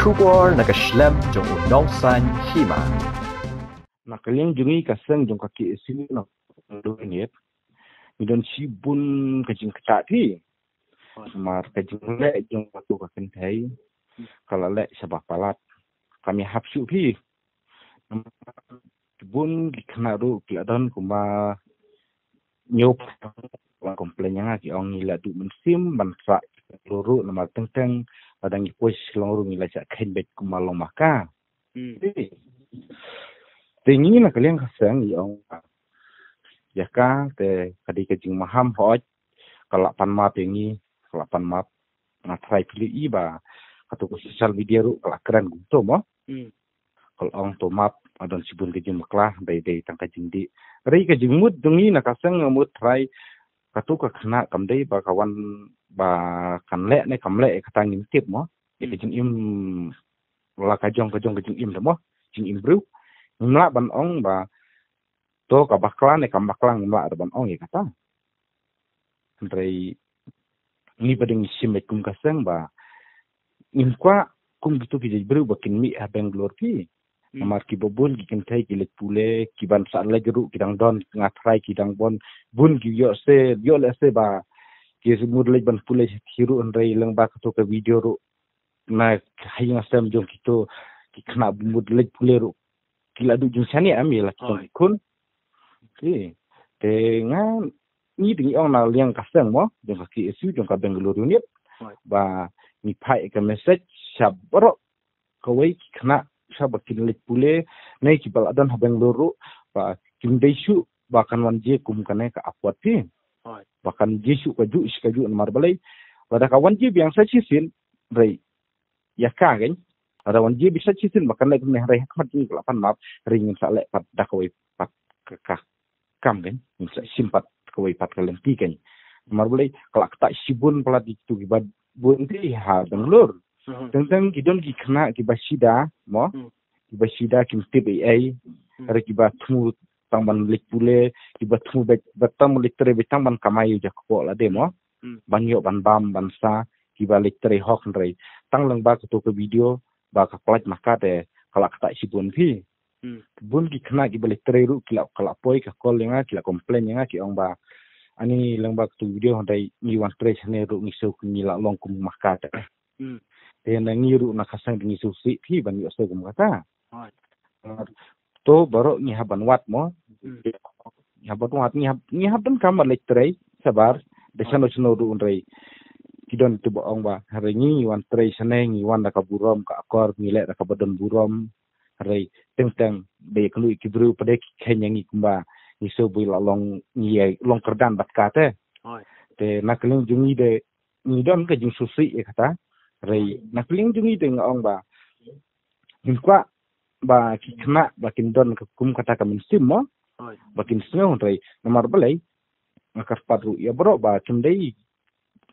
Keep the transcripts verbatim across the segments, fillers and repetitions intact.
Khubor na ka shlem jong u nongsan hima. Na ka liang jong ngi ka seng jong ka K S U na Lorniet, ngi don shibun ka jingkata phi. Mar ka jingleh jong katu ka kynthei ka la leh shaba palat. Kam ïahap shuh phi. Bun ki khynnah ruh ki la don kumba ñiew, la complain ïa nga, ki ong ngi la duh mynsiem ban sah ruh, namar teng teng lada ngi poi Shillong ruh ngi la shah kheiñ beit kumba long ma ka. Te ngi na ka liang ka seng ngi ong ïa ka te ka dei ka jingmaham, hooid ka la pan map ïa ngi, ka la pan map. Nga tharai phi la i ba katu ka social media ruh ka la kren kumto mo. Ka la ong to map, ka don shibun ka jingbakla, dei dei tang ka jingdih. Hynrei ka jingmut jong ngi na ka seng nga mut tharai katu ka khynnah kam dei ba ka wan ba kan leh ne kam leh, kata ngim tip mo. Ïa ka jingim, la ka jong ka jong ka jingim da mo, jingim briew. Ngim lah ban ong ba to ka bakla ne kam bakla, ngim lah ban ong ïa kata. Hynrei ngi ba dang shim beit kum ka seng ba ngim kwah kum kitu ki jait briew ba kin mih ha Bangalore phi. Namar kiba bun ki kynthei ki leit pule, ki ban sah leit ruh ki dang don, nga tharai ki dang bun, bun ki ïoh se, ïoh leh se ba ki mut leit ban pule hi ruh, hynrei lyngba katu ka video ruh na ha ïing ha sem jong kitu ki khynnah ba mut leit pule ruh ki la duh jingshaniah em ïa la ki jong ki khun. Te nga, ngi dang ong na liang ka seng mo, jong ka K S U, jong ka Bangalore unit, ba ngi phai ka message sha baroh kawei ki khynnah, sha ba kin leit pule ne kiba la don ha Bangalore ruh, ba kim dei shuh ba kan wan jia kum kane ka apot phi. Ba kan jia shuh kajuh shi kajuh, namar balei, lada ka wan jia biang sa shisien, hynrei ïa ka kein, lada wan jia biang sa shisien ba kan leh kumne, hynrei ha khmat jong ngi ka la pan map, hynrei ngin sa leh pat da kawei pat ka, ka kam kein, ngin sa shim pat kawei pat ka lynti kein. Namar balei, ka la ktah shibun palat ïa kitu kiba bun phi ha Bangalore. Teng teng ki don ki khynnah kiba shida mo, kiba shida kim tip ei ei, hynrei kiba thmu tang ban leit pule, kiba thmu beit, ba tang ban leit trei beit tang ban kamai ïa u jakpoh lade mo. Ban ïoh ban bam ban sa, kiba leit trei hok, hynrei tang lyngba katu ka video ba ka pynlait ma ka te ka la ktah shibun phi. Bun ki khynnah kiba leit trei ruh ki la, ka la poi ka call ïa nga, ki la complain ïa nga, ki ong ba ani lyngba katu video hynrei ngi wan trei shane ruh ngi shu, ngi la long kum ma ka te. Te na ngi ruh na ka seng ngi shu sih phi ban ïoh shu kum kata. To baroh ngi hap ban wad mo. Ngi hap ban wad, ngi hap, ngi hap ban kam leit trei shabar da shano shano ruh, hynrei ki don kiba ong ba hynrei ngi wan trei shane ngi wan da ka burom ka akor, ngi leh da kaba don burom. Hynrei teng teng ba ïa kano ki briew pat ki kheiñ ïa ngi kumba ngi shu boi la long, ngi long kyrdan bad ka te. Te na ka liang jong ngi de ngi don ka jingsngewsih ïa kata. Hynrei na ka liang jong ngi de nga ong ba ngim kwah ba ki khynnah ba kin don ka kum kata ka mynsiem mo, ba kin sngew, hynrei namar balei, nga kyrpad ruh ïa baroh ba kim dei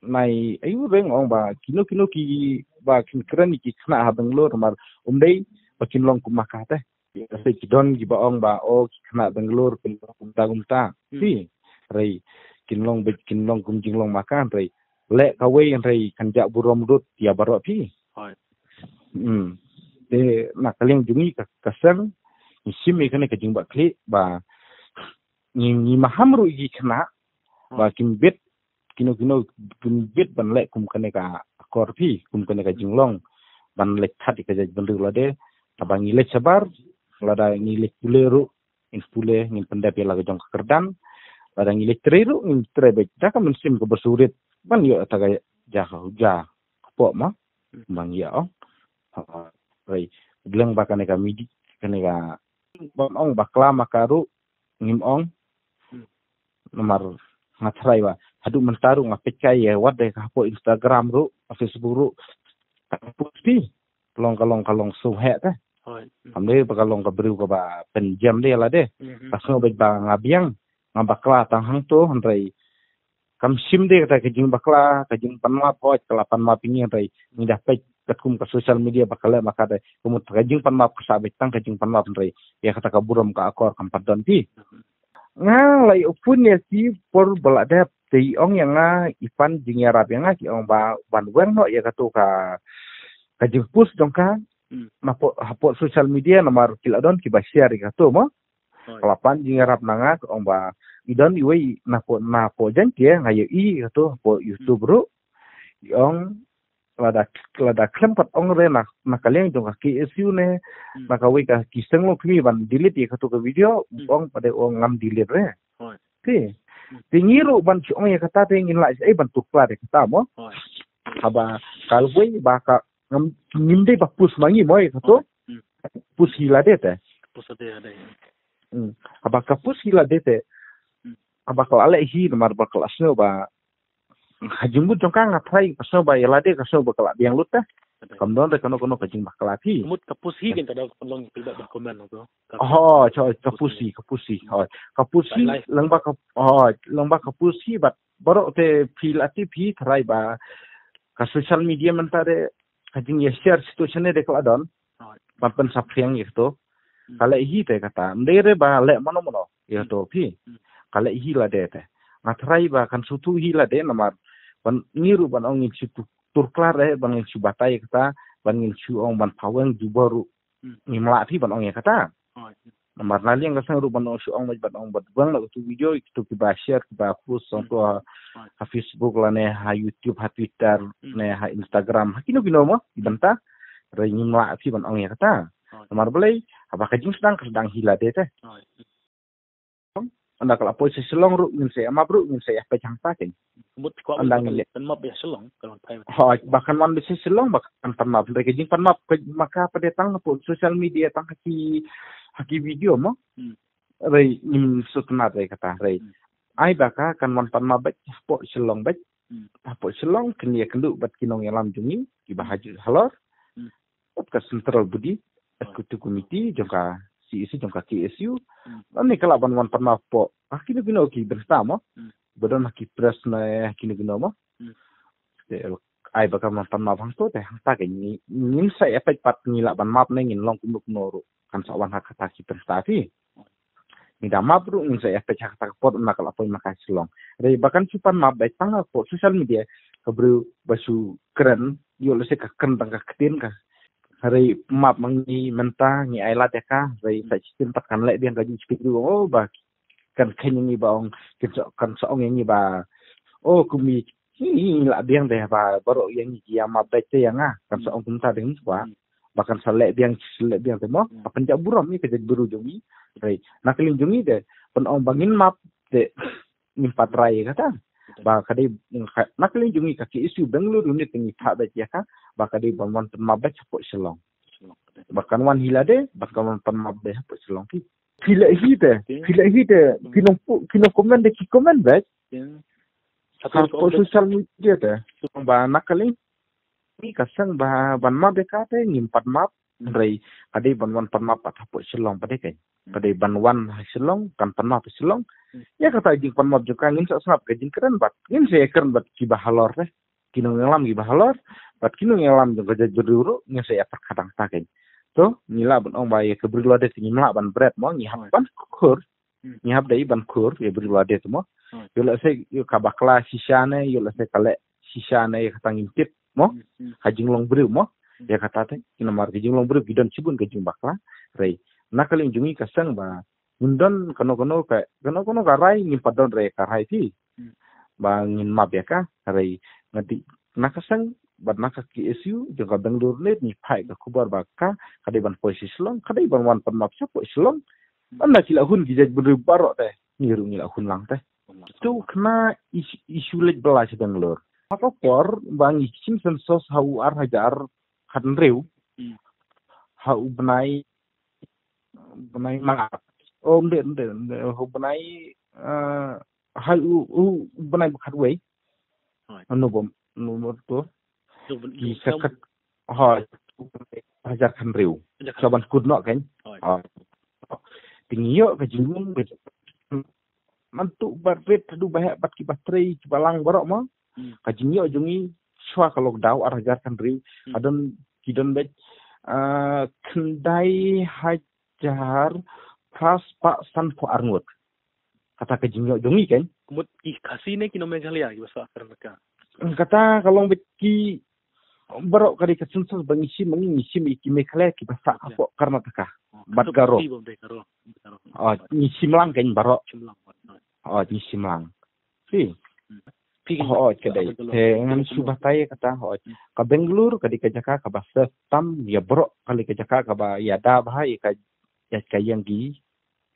nai, ayu, reng ong ba kino kino ki, ba kin kren ïa ki khynnah ha Bangalore, namar um dei ba kin long kum ma ka te. Ïa ka se ki don kiba ong ba o ki khynnah Bangalore kin long kumta kumta. Phi, hynrei kin long beit, kin long kum jinglong ma ka, hynrei leh kawei hynrei kan jah burom lut ïa baroh phi. Te na ka liang jong ngi ka, ka seng ngi shim ïa kane ka jingbakla ba ngi, ngi maham ruh ïa ki khynnah ba kim bit, kino kino kim bit ban leh kum kane ka akor phi, kum kane ka jinglong ban leit that ïa ka jaitbynriew lade. Haba ngi leit shabar, lada ngi leit pule ruh ngin pule, ngin pyndep ïa la ka jong ka kyrdan. Lada ngi leit trei ruh ngin trei beit da ka mynsiem kaba surit ban ïoh ïa ka ja ka, ja ka pok ma ba ngi ïa ong. Hynrei lyngba kane ka midi, kane ka ban ong bakla ma ka ruh ngim ong. Namar nga tharai ba haduh mynta ruh nga peit kai ïa wat de ka hapoh Instagram ruh, Facebook ruh, ka post phi long ka long, ka long shu heh te. Kam dei ba ka long ka briew kaba pynjem de lade. Ka sngew beit ba nga biang, nga bakla tang hangto, hynrei kam shim de kata ka jingbakla, ka jingpanmap, hooid ka la panmap ïa ngi, hynrei ngi da peit katkum ka social media ba ka leh ma ka te, ka mut ka jingpanmap ka sah beit tang ka jingpanmap, hynrei ïa kata ka burom ka akor kam pat don phi. Nga la ïoh phone ïa ki por ba la dep, te i ong ïa nga, i pan jingïarap ïa nga, ki ong ba ban weng noh ïa katu ka ka jingpost jong ka, hmm, na pdeng, hapoh social media namar ki la don kiba share ïa kato mo. Hooid. Ka la pan jingïarap na nga ka ong ba i don iwei na pdeng, na pdeng jong ki, nga ïohi kato hapoh YouTube ruh. I ong lada, lada khlem pat ong re na, na ka liang jong ka K S U ne, hmm, na kawei ka ki seng long kmie ban delete ïa kato ka video, hmm, ong pat de ong ngam delete re. Hooid. Te, hmm, te ngi ruh ban shu ong ïa kata te ngin lah ei ban tuklar ïa kata mo. Hooid. Haba kawei ba ka ngam, ngim dei ba post ma ngi mo ïa kato. Hooid. Hmm. Post hi lade te. Post lade, lade. Hmm. Haba ka post hi lade te. Hmm. Haba ka la leh hi namar ba ka la sngew ba ha jingmut jong ka nga tharai ka sngew ba ïa lade ka sngew ba ka la biang lut te. Lade. Kam don re kano kano ka jingbakla phi. Mut ka post hi kan ka dei ka long phi ba comment ko. Ka Ho, cho, ka post hi, ka post hi. Ho, ka post hi, lang ba ka, ho, lang ba ka post hi, bad baroh te phi la tip hi tharai ba ka social media mynta de ka jingïa share situation de ka la don. Hooid. Ban pynsaphriang ïa kato. Hmm. Ka leh hi te kata. Ym dei re ba leh mano mano ïa kato phi. Hmm. Ka leh hi lade te. Nga tharai ba kan sngewthuh hi lade namar ban ngi ruh ban ong ngin shu tu-, tuklar re ban ngin shu batai ïa kata, ban ngin shu ong ban phawang jubor ruh. Hmm. Ngim lah phi ban ong ïa kata. Hooid. Namar na liang ka seng ruh ban ong shu ong ban ong ban buang na utu video itu kiba share kiba post song, hmm, to ha, hooid, ha Facebook lane ha YouTube ha Twitter, hmm, ne ha Instagram ha kino kino mo ki bynta. Re ngim lah phi ban ong ïa kata. Hooid. Namar balei? Haba ka jingsdang ka sdang hi lade te. Hooid. Ynda ka la poi sha Shillong ruh ngin sa ïa map ruh ngin sa ïa peit hangta kein. Mut kwah ynda ngin leh pan map ïa Shillong, kan wan phai. Hooid, ba kan wan beit sha Shillong ba kan pan map. Hynrei ka jingpan map ka ma ka pat de tang hapoh social media tang ha ki, ha ki video mo. Hmm. Hynrei ngim sngewtynnat re kata hynrei. Hmm. Ai ba ka kan wan pan map beit hapoh Shillong beit. Hmm. Hapoh Shillong kin ïakynduh bad ki nongïalam jong ngi kiba, hmm, ha ju halor. Hmm. Bad ka central body, hooid, executive committee jong ka C E C jong ka K S U. Hmm. Lane ka lah ban wan pan map hapoh ha kino kino ki bynta mo. Hmm. Ba don ha ki press ne ha kino kino mo. Hmm. Te ai ba kan wan pan map hangto te hangta kein ngi, ngin sa ïa peit pat ngi lah ban map ne ngin long kumno kumno ruh kan sa wan ha kata ki bynta phi. Ngi da map ruh ngin sa ïa peit ha kata ka por ynda ka la poi ma ka Shillong. Hynrei ba kan shu pan map beit tang hapoh social media ka briew ba shu kren ïoh lehse ka kren tang ka ktien ka. Hynrei map ma ngi mynta ngi ai lad ïa ka hynrei sa shisien pat kan leh biang ka jingsheptieng ruh, oh, ba kan kheiñ ïa ngi ba ong, kan sa, kan sa ong ïa ngi ba, oh, kum ngi, ngi, ngi lah biang de ba baroh ïa ngi ki ïa map beit te ïa nga, kan sa ong kumta de ngi kwah. Hmm. Ba kan sa leh biang, leh biang te mo, hmm, ba pynjah burom ïa ka jaitbynriew jong ngi. Hynrei na ka liang jong ngi de, pynong ba ngin map te ngim pat rai ïa kata. Betul. Ba ka dei, na ka liang jong ngi ka K S U Bangalore unit te ngi phah beit ïa ka, ba ka dei ban wan pan map beit hapoh Shillong. Shillong, betul. Ba kan wan hi lade, ba kan wan pan map beit hapoh Shillong phi. Phi leh hi te, phi leh hi te, hmm, ki nong pu-, ki nong comment de ki comment beit. Hmm. Hapoh social media te. Ba na ka liang ngi ka seng ba ban map ïa ka te ngim pat map. Hmm. Hynrei ka dei ban wan pan map pat hapoh Shillong pat de kein. Hmm. Ka dei ban wan ha Shillong kan pan map ha Shillong. Hmm. Ïa kata jingpan map jong ka ngin sa sngap ka jingkren bad ngin sa ïakren bad kiba halor te. Ki nongïalam kiba halor bad ki nongïalam jong ka jaitbynriew ruh ngin sa ïa pyrkhat hangta kein. To ngi lah ban ong ba ïa ka briew lade te ngim lah ban bret mo, ngi hap ban khur. Hmm. Ngi hap dei ban khur ïa briew lade te mo. Hmm. Ïoh lehse ïa ka bakla shisha ne, ïoh lehse ka leh shisha ne ïa kata ngim tip mo. Hmm, hmm. Ha jinglong briew mo. Hmm. Ïa kata te, namar ka jinglong briew ki don shibun ka jingbakla. Hynrei na ka liang jong ngi ka seng ba ngim don kano kano ka, kano kano ka rai, ngim pat don re ka rai phi. Hmm. Ba ngin map ïa ka, hynrei nga dei na ka seng bad na ka K S U jong ka Bangalore ne ngi phai ka khubor ba ka, ka dei ban poi sha Shillong, ka dei ban wan pan map shapoh Shillong. Hmm. Ynda ki la hun ki jaitbynriew baroh te, ngi ruh ngi la hun lang te. Hmm. Tu kane issue, issue leit bylla sha Bangalore. Ha ka por ba ngi shim census ha u ar hajar khathynriew. Hmm. Ha u bnai, bnai March. Oh, ym dei, ym dei, ym dei. Ha u bnai, eh, ha u, u bnai ba khatwei. Hooid. November, November to. November, ki November. Ka khat, hooid, hajar khathynriew. Hajar khathynriew. Sa ban kut noh kein. Hooid. Hooid. Te ngi ïoh ka jinglong ka jing-, man tu ba rit haduh ba heh bad kiba trei kiba lang baroh mo. Hmm. Ka jingïoh jong ngi shuwa ka lockdown ar hajar khathynriew. Hmm. Ka don, ki don beit, ah, khyndai hajar phra spah sanphew ar ngut. Kata ka jingïoh jong ngi kein. Mut ki Khasi ne ki nong Meghalaya kiba sah kren ka. Kata ka long beit ki Baroh ka dei ka census ba ngi shim, ngi shim ïa ki Meghalaya kiba sah hapoh Karnataka bad Garo. Oh, ngi shim lang kein baroh. Oh, ngi shim lang. Phi. Oh, ka dei. Te ngan shu batai kata, oh. Ka Bangalore ka dei ka jaka kaba safe tam ïa baroh, ka dei ka jaka kaba ïada bha ïa ka, ïa ka ïing ki,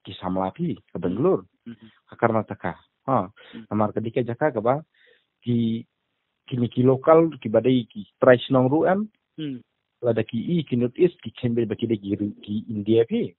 ki samla phi, ka Bangalore. Ka Karnataka. Ha. Namar ka dei ka jaka kaba ki, kine ki local kiba dei ki trai shnong ruh em. Lada ki i ki North East ki kheiñ beit ba ki dei ki, ki India phi.